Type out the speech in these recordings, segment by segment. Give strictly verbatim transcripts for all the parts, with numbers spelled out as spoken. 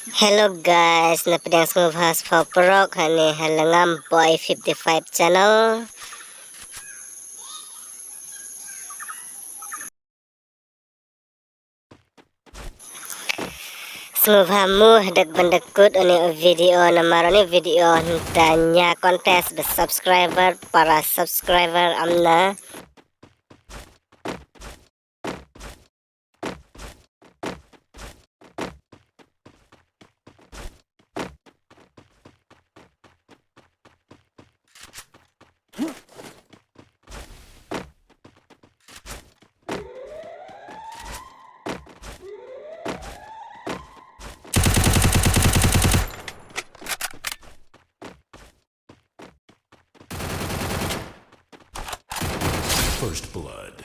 Hello guys, na pdiang sngewbha sngewbha paralok, hangne ha Lyngngam Boy fifty-five channel. Sngewbha mo hadak ban da kut ïa une u video namar une u video hynda ïa contest ba subscriber para subscriber amna. First blood.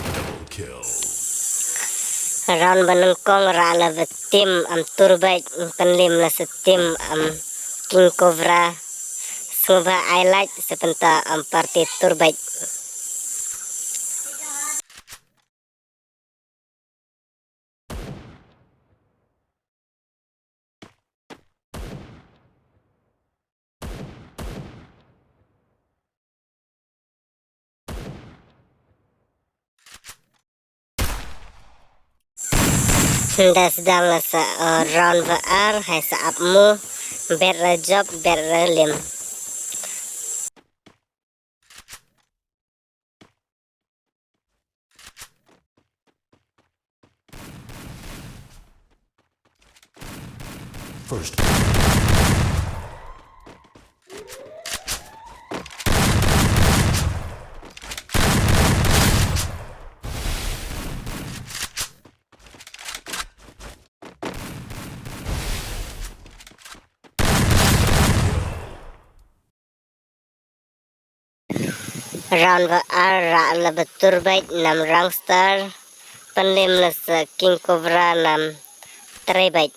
Double kill. Round ba nyngkong rah la ba team am Turbet, pynlem la sa team am King Cobra. Sngewbha ai like sa pynta am party Turbet. Hynda sdang la sa, uh, round ba ar, hai sa ap mo, bet ra jop, bet ra lem. First. Round ba ar rah la ba Turbet nam Rangstar, pynlem la sa King Cobra nam Turbet.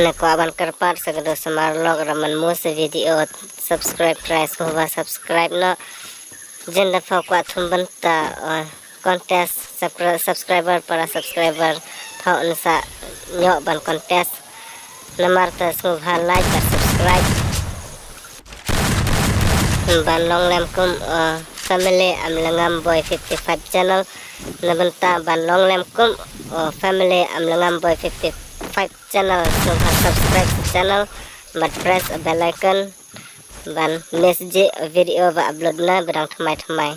Lada kwah ban kyrpad sa kito ki marlok ruh mynta mo sa video subscribe try sngewbha subscribe noh. Jin da pha kwah thum bynta, uh, contest subscri-, subscriber para subscriber pha un sa ïoh ban contest. Namar ta sngewbha like bad subscribe. Ban long lem kum, uh, family am Lyngngam Boy fifty-five channel. Na bynta ban long lem kum, uh, family am Lyngngam Boy fifty-five channel, sngewbha subscribe channel bad press bell icon ban miss ji video ba upload na ba dang thymmai thymmai.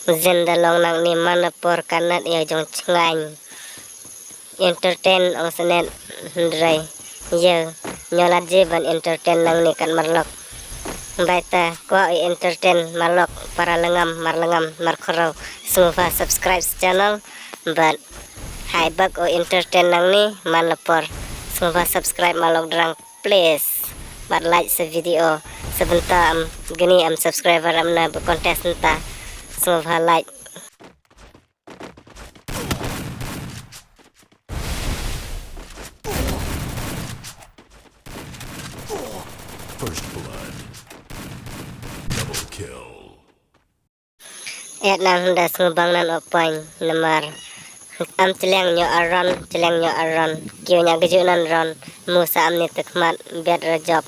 Jin da long nangne man la por ka nat ïa jong chngaiñ. Entertain ong snet hynrei ïa ñiewlad ji ban entertain nangne kat marlok. Baita kwah u entertain marlok para Lyngngam, mar Lyngngam, mar Khraw, sngewbha subscribe channel bad hai bak u entertain nangne man la por. Sngewbha subscribe marlok drang. Please, bad like sa video. Sa bynta am gini am subscriber am na ba contest nta. Sngewbha like. First blood. Double Ïa nang hynda sngewbang nan opoi namar am tliang ño aron, tliang ño aron. Kiew ña gaju nan ron, mu sa am ni tekmat biat rajop.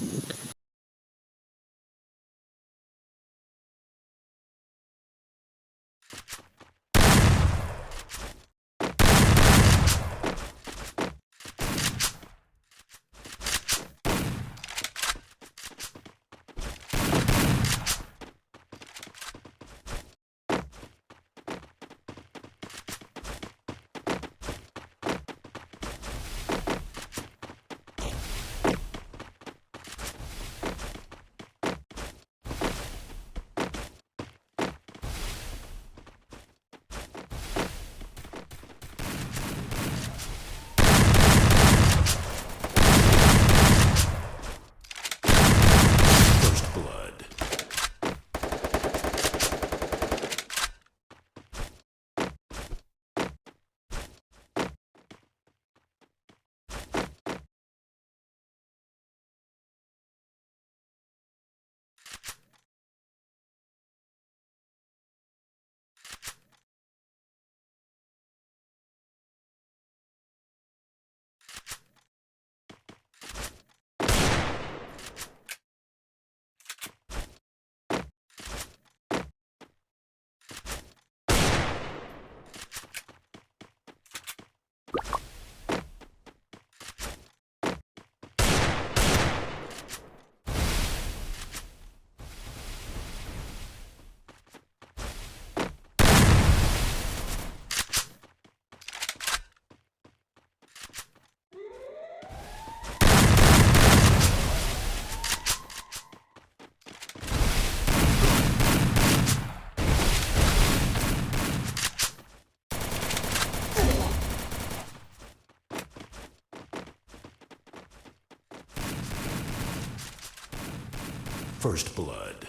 First blood. First blood.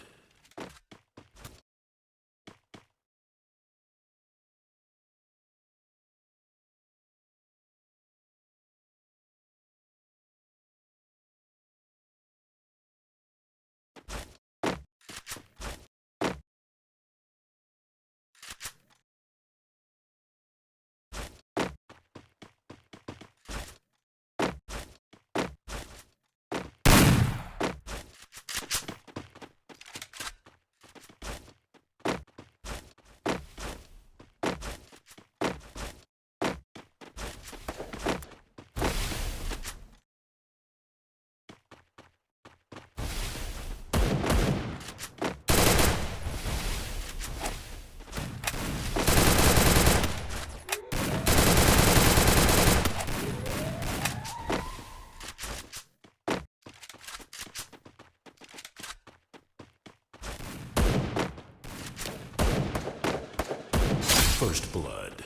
First blood.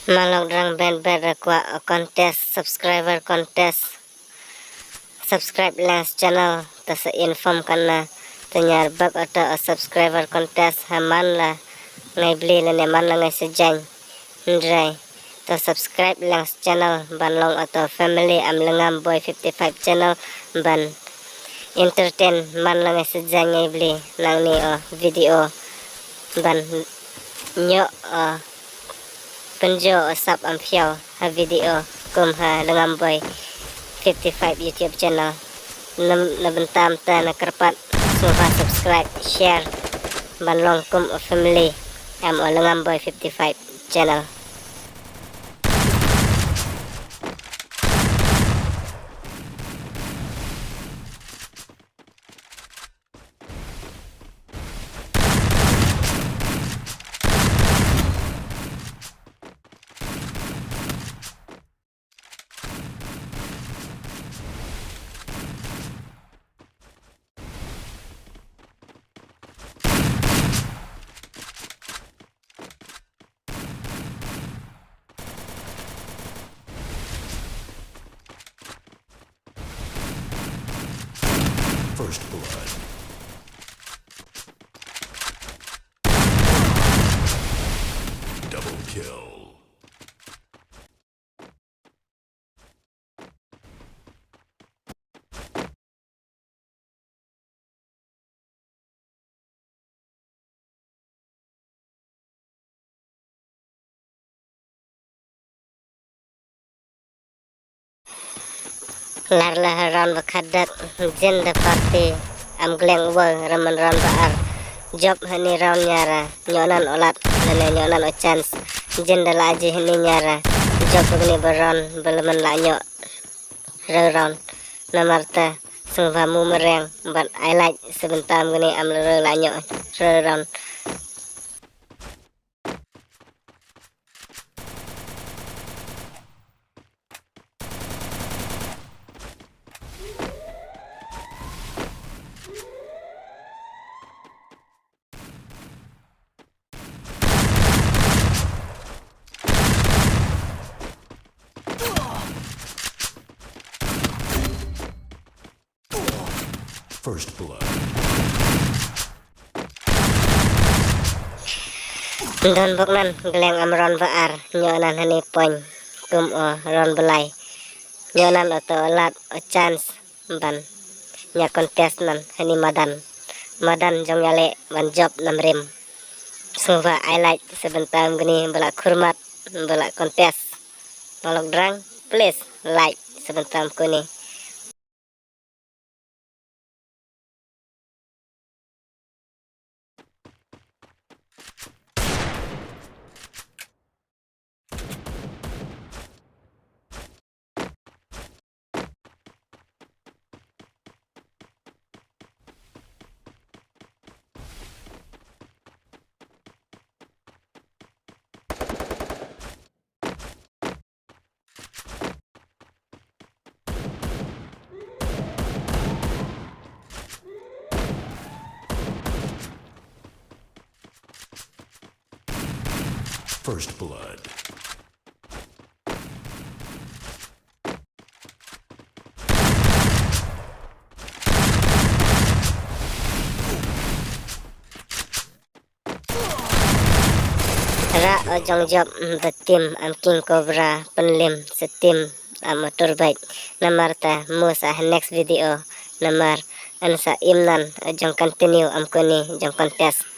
Malok drang ben ben ra kwah contest, subscriber contest. Subscribe lang channel, ta sa inform kan na, ta ñiar bak oto subscriber contest ha man la ngai bli lane man la ngai sejaiñ. Hynrei to subscribe lang channel ban long oto family Am Lengam Boy fifty five channel ban entertain man la ngai sejaiñ ngai bli nang ni o video ban ñiuh o pynjur o sap am phiaw ha video kum ha Lengam Boy fifty five YouTube channel. Na bynta mynta na kyrpad sngewbha subscribe, share ban long kum o family Am o Lengam Boy fifty five channel. First blood. Double kill. Lar la ha round ba khatdak, jin da party, am gleng wa, raman round ba ar. Jop hani round nyara, nyonan olat, lane nyonan o chance. Jin da la ji hani nyara, jop gni ba round, ba laman la nyo. Rau round, namar ta, sungva mu mereng, but I like, sebentam gni am la nyo. Rau round. First blood. Don bok nan, gleng am round ba ar, nyonan hani point, kum o round ba lai. Nyonan oto olat o chance ban nya contest nan hani madan. Madan jong yale ban jop nam rim. Sungva I like sebentam gni bala khurmat bala contest. Nalok drang, please like sebentam kuni. First blood. Ra o jong jop, mm, ba tim am king cobra, penlim setim am motorbike. Namar ta mu sa ha next video. Namar an sa im nan o jong continue am kuni jong contest.